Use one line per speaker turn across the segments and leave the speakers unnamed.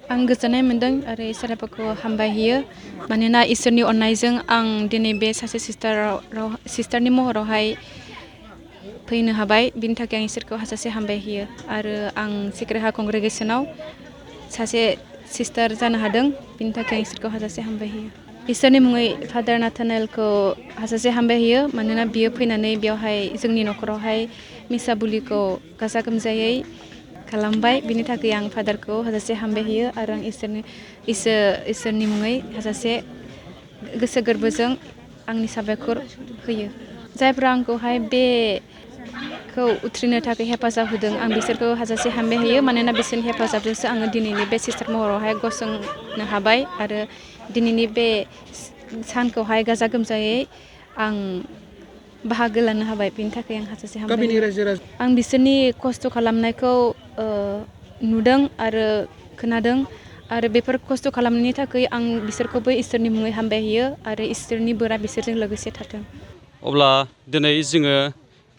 आं गोजोननाय मोन्दों आरो इसोरखौ हामबाय होयो मानोना इसोरनि अननायजों आं दिनै बे सासे सिस्टारनि महरावहाय फैनो हाबाय बिनि थाखाय आं इसोरखौ हाजासे हामबाय होयो आरो आं सेक्रेड हार्ट कंग्रेगेसनाव सासे सिस्टार जानो हादों बिनि थाखाय आं इसोरखौ हाजासे हामबाय होयो इसोरनि मुङै फादार नाथानेलखौ हाजासे हामबाय होयो मानोना बियो फैनानै बेवहाय जोंनि न'खरावहाय मिसा बुलिखौ गाजा गोमजायै खालामबाय बिनि थाखाय आं फादारखौ हाजासे हामबाय होयो आरो आं इसोरनि मुङै हाजासे गोसो गोरबोजों आंनि साबायखर होयो जायफ्रा आंखौहाय बेखौ उथ्रिनो थाखाय हेफाजाब होदों आं बिसोरखौ हाजासे हामबाय होयो मानोना बिसोरनि हेफाजाबजोंसो आङो दिनैनि बे सिस्टार महरावहाय गसंनो हाबाय आरो दिनैनि बे सानखौहाय गाजा गोमजायै आं बाहागो लानो हाबाय बिनि थाखाय आं हाजासे हामबाय होयो आं बिसोरनि खस्थ' खालामनायखौ नुदों आरो खोनादों आरो बेफोर खस्थ' खालामनायनि थाखाय आं बिसोरखौबो इसोरनि मुङै हामबाय होयो आरो इसोरनि बोरा बिसोरजों लोगोसे थाथों
अब्ला दिनै जोङो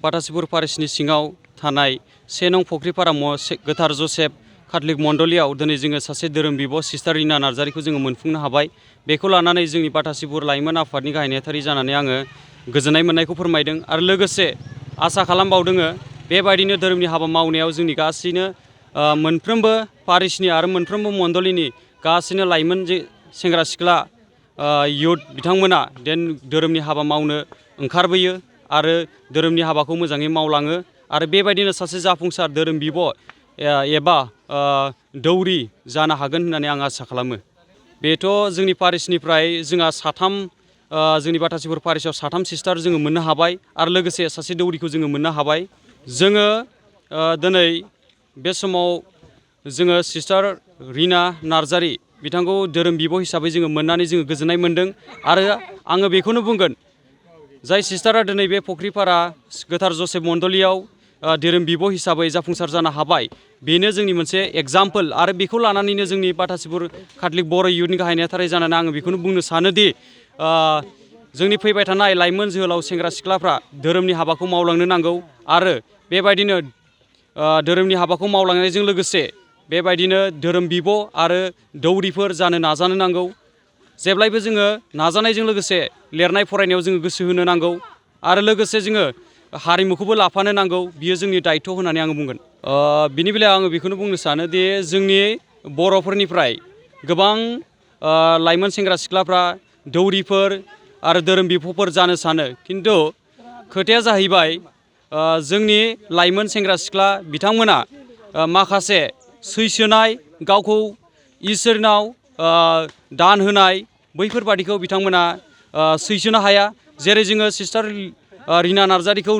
बाटासिपुर पारिसनि सिङाव थानाय 1 नं फख्रिपारा गोथार जसेफ काथलिक मण्डलियाव दिनै जोङो सासे धोरोम बिब' सिस्टार रिना नार्जारिखौ जोङो मोनफुंनो हाबाय बेखौ लानानै जोंनि बाटासिपुर लाइमोन आफादनि गाहाय नेहाथारि जानानै आङो गोजोननाय मोननायखौ फोरमायदों आरो लोगोसे आसा खालामबावदों बेबायदिनो धोरोमनि हाबा मावनायाव जोंनि गासैनो मोनफ्रोमबो पारिसनि आरो मोनफ्रोमबो मण्डलिनि गासैनो लाइमोन सेंग्रा सिख्ला युथ बिथांमोना धोरोमनि हाबा मावनो ओंखारबोयो आरो धोरोमनि हाबाखौ मोजाङै मावलाङो आरो बेबायदिनो सासे जाफुंसार धोरोम बिब' एबा दौरि जानो हागोन होननानै आं आसा खालामो बेथ' जोंनि पारिसनिफ्राय जोंहा जोंनि बाटासिपुर पारिसआव 3 सिस्टार जोङो मोननो हाबाय आरो लोगोसे सासे दौरिखौ जोङो मोननो हाबाय जोङो दिनै बे समाव जोङो सिस्टार रिना नार्जारि बिथांखौ धोरोम बिब' हिसाबै जोङो मोननानै जोङो गोजोननाय मोन्दों आरो आङो बेखौनो बुंगोन जाय सिस्टारा दिनै बे फख्रिपारा गोथार जसेफ मण्डलियाव धोरोम बिब' हिसाबै जाफुंसार जानो हाबाय बेनो जोंनि मोनसे एग्जाम्पोल आरो बेखौ लानानैनो जोंनि बाटासिपुर काथलिक बर' युथनि गाहाय नेहाथारि जानानै आङो बेखौनो बुंनो सानोदि जोंनि फैबाय थानाय लाइमोन जोहोलाव सेंग्रा सिख्लाफ्रा धोरोमनि हाबाखौ मावलांनो नांगौ आरो बेबायदिनो धोरोमनि हाबाखौ मावलांनायजों लोगोसे बेबायदिनो धोरोम बिब' आरो दौरिफोर जानो नाजानो नांगौ जेब्लायबो जोङो नाजानायजों लोगोसे लिरनाय फरायनायाव जोङो गोसो होनो नांगौ आरो लोगोसे जोङो हारिमुखौबो लाफानो नांगौ बियो जोंनि दायथ' होननानै आङो बुंगोन बिनि बेलायाव आङो बेखौनो बुंनो सानो दि जोंनि बर'फोरनिफ्राय गोबां लाइमोन सेंग्रा सिख्लाफ्रा दौरिफोर आरो धोरोम बिब'फोर जानो सानो खिन्थु खोथाया जाहैबाय जोंनि लाइमोन सेंग्रा सिख्ला बिथांमोना माखासे सैसोनाय गावखौ इसोरनाव दान होनाय बैफोरबादिखौ बिथांमोना सैसोनो हाया जेरै जोङो सिस्टार रिना नार्जारिखौ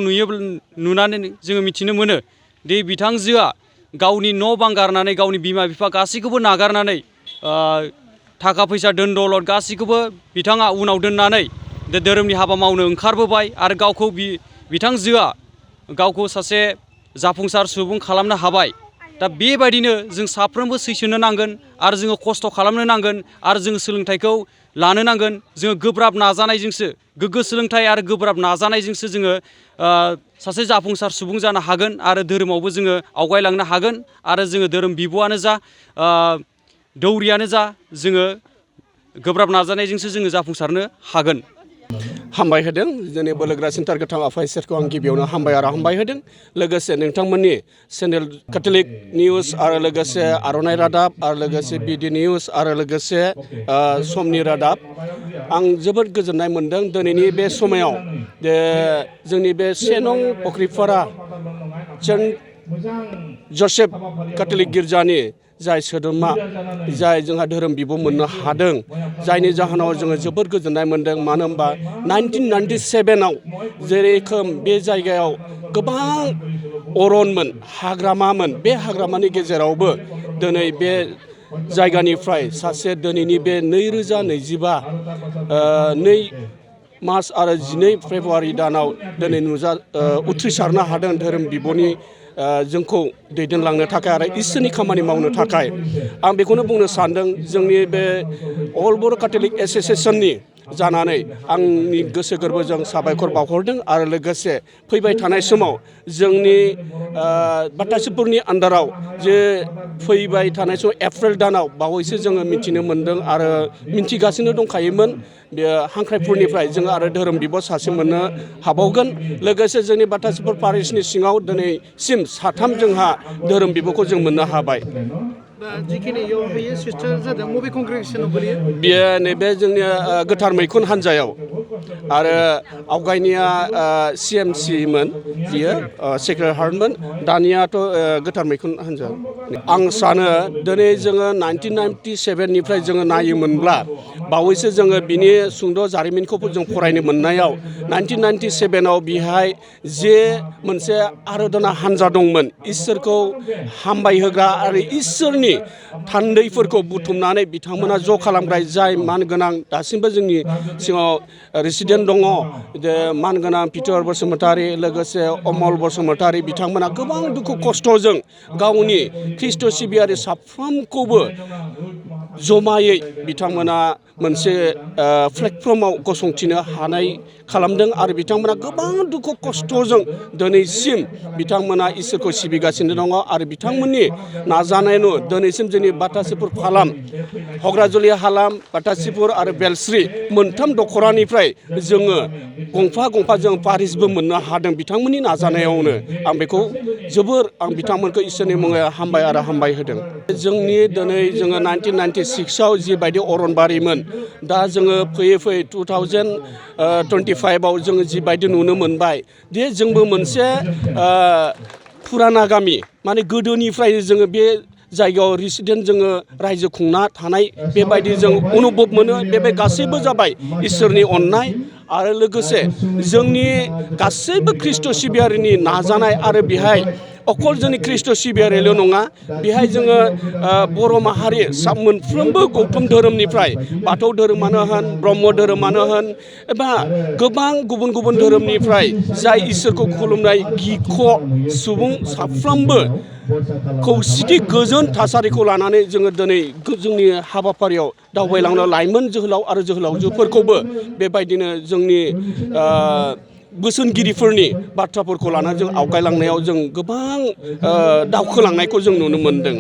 नुनानै जोङो मिथिनो मोनो दि बिथांजोआ गावनि न' बां गारनानै गावनि बिमा बिफा गासैखौबो नागारनानै थाखा फैसा धोन दौलत गासैखौबो बिथाङा उनाव दोननानै धोरोमनि हाबा मावनो ओंखारबोबाय आरो गावखौ बिथांजोआ गावखौ सासे जाफुंसार सुबुं खालामनो हाबाय दा बेबायदिनो जों साफ्रोमबो सैसोनो नांगोन आरो जोङो खस्थ' खालामनो नांगोन आरो जोङो सोलोंथाइखौ लानो नांगोन जोङो गोब्राब नाजानायजोंसो गोग्गो सोलोंथाइ आरो गोब्राब नाजानायजोंसो जोङो सासे जाफुंसार सुबुं जानो हागोन आरो धोरोमावबो जोङो आवगायलांनो हागोन आरो जोङो धोरोम बिब'आनो जा दौरियानो जा जोङो गोब्राब नाजानायजोंसो जोङो जाफुंसारनो हागोन
हामबाय होदों जोंनि बोलोग्रा सेन्टार गोथां आफा इसोरखौ आं गिबियावनो हामबाय आरो हामबाय होदों लोगोसे नोंथांमोननि चेनेल काथलिक निउस आरो लोगोसे आर'नाइ रादाब आरो लोगोसे बिडि निउस आरो लोगोसे समनि रादाब आं जोबोद गोजोननाय मोन्दों दिनैनि बे समायाव जे जोंनि बे 1 नं फख्रिपारा सेन्ट जसेफ काथलिक गिर्जानि जाय सोद्रोमा जाय जोंहा धोरोम बिब' मोननो हादों जायनि जाहोनाव जोङो जोबोद गोजोननाय मोन्दों मानो होनबा 1997आव जेरोखोम बे जायगायाव गोबां अरनमोन हाग्रामामोन बे हाग्रामानि गेजेरावबो दिनै बे जायगानिफ्राय सासे दिनैनि बे 2025 2 मार्च आरो 12 फेब्रुवारि दानाव दिनै उथ्रिसारनो हादों धोरोम बिब'नि जोंखौ दैदेनलांनो थाखाय आरो इसोरनि खामानि मावनो थाखाय आं बेखौनो बुंनो सानदों जोंनि बे अल बर' काथलिक एस'सिएशननि जानानै आंनि गोसो गोरबोजों साबायखर बावहरदों आरो लोगोसे फैबाय थानाय समाव जोंनि बाटासिपुरनि आन्दाराव जे फैबाय थानाय समाव एप्रिल दानाव बावैसो जोङो मिथिनो मोन्दों आरो मिथिगासिनो दंखायोमोन बे हांख्राइपुरनिफ्राय जोङो आरो धोरोम बिब' सासे मोननो हाबावगोन लोगोसे जोंनि बाटासिपुर पारिसनि सिङाव दिनैसिम 3 जोंहा धोरोम बिब'खौ जों मोननो हाबाय।
दा जिखिनि इयाव होयो सिस्टार जादों बबे कंग्रेगेसनाव गोलैयो?
बेयो नैबे जोंनि गोथार मैखुन हान्जायाव आरो आवगायनिया CMCमोन बियो सेक्रेटारि हार्टमोन दानियाथ' गोथार मैखुन हान्जा। आं सानो दिनै जोङो 1997निफ्राय जोङो नायोमोनब्ला बावैसो जोङो बिनि सुंद' जारिमिनखौ जों फरायनो मोननायाव 1997आव बिहाय जे मोनसे आराधना हान्जा दंमोन इसोरखौ हामबायहोग्रा आरो इसोरनि थान्दैफोरखौ बुथुमनानै बिथांमोना ज' खालामग्रा जाय मानगोनां दासिमबो जोंनि सिङाव रेसिडेन्ट दङ जे मानगोनां पिटर बसुमतारी लोगोसे अमल बसुमतारी बिथांमोना गोबां दुखु खस्थ'जों गावनि ख्रिस्ट' सिबियारि साफ्रोमखौबो जमायै बिथांमोना मोनसे प्लेटफर्माव गसंथिनो हानाय खालामदों आरो बिथांमोना गोबां दुखु खस्थ'जों दिनैसिम बिथांमोना इसोरखौ सिबिगासिनो दङ आरो बिथांमोननि नाजानायानो दिनैसिम जोंनि बाटासिपुर हालाम हग्राजुलि हालाम बाटासिपुर आरो बेलस्रि मोनथाम दख'रानिफ्राय जोङो गंफा जों पारिसबो मोननो हादों बिथांमोननि नाजानायावनो आं बेखौ आं बिथांमोनखौ इसोरनि मुङै हामबाय आरो हामबाय होदों। जोंनि दिनै जोङो 1996आव जिबायदि अरनबारिमोन दा जोङो फैयै 2025आव जोङो जिबायदि नुनो मोनबाय दे जोंबो मोनसे फुराना गामि माने गोदोनिफ्राय जोङो बे जायगायाव रेसिडेन्ट जोङो रायजो खुंना थानाय बेबायदि जों अनुभब मोनो बे गासैबो जाबाय इसोरनि अननाय आरो लोगोसे जोंनि गासैबो ख्रिस्ट' सिबियारिनि नाजानाय आरो बेहाय अकल जोंनि ख्रिस्ट' सिबियारिल' नङा बेहाय जोङो बर' माहारि मोनफ्रोमबो गौथुम धोरोमनिफ्राय बाथौ धोरोमानो होन ब्रह्म धोरोमानो होन एबा गोबां गुबुन धोरोमनिफ्राय जाय इसोरखौ खुलुमनाय गिख' सुबुं साफ्रोमबो खौसेथि गोजोन थासारिखौ लानानै जोङो दिनै जोंनि हाबाफारियाव दावबायलांनो लाइमोन जोहोलाव आरो जोहोलावजोफोरखौबो बेबायदिनो जोंनि बोसोनगिरिफोरनि बाथ्राफोरखौ लानानै जों आवगायलांनायाव जों गोबां दावखोलांनायखौ जों नुनो मोनदों।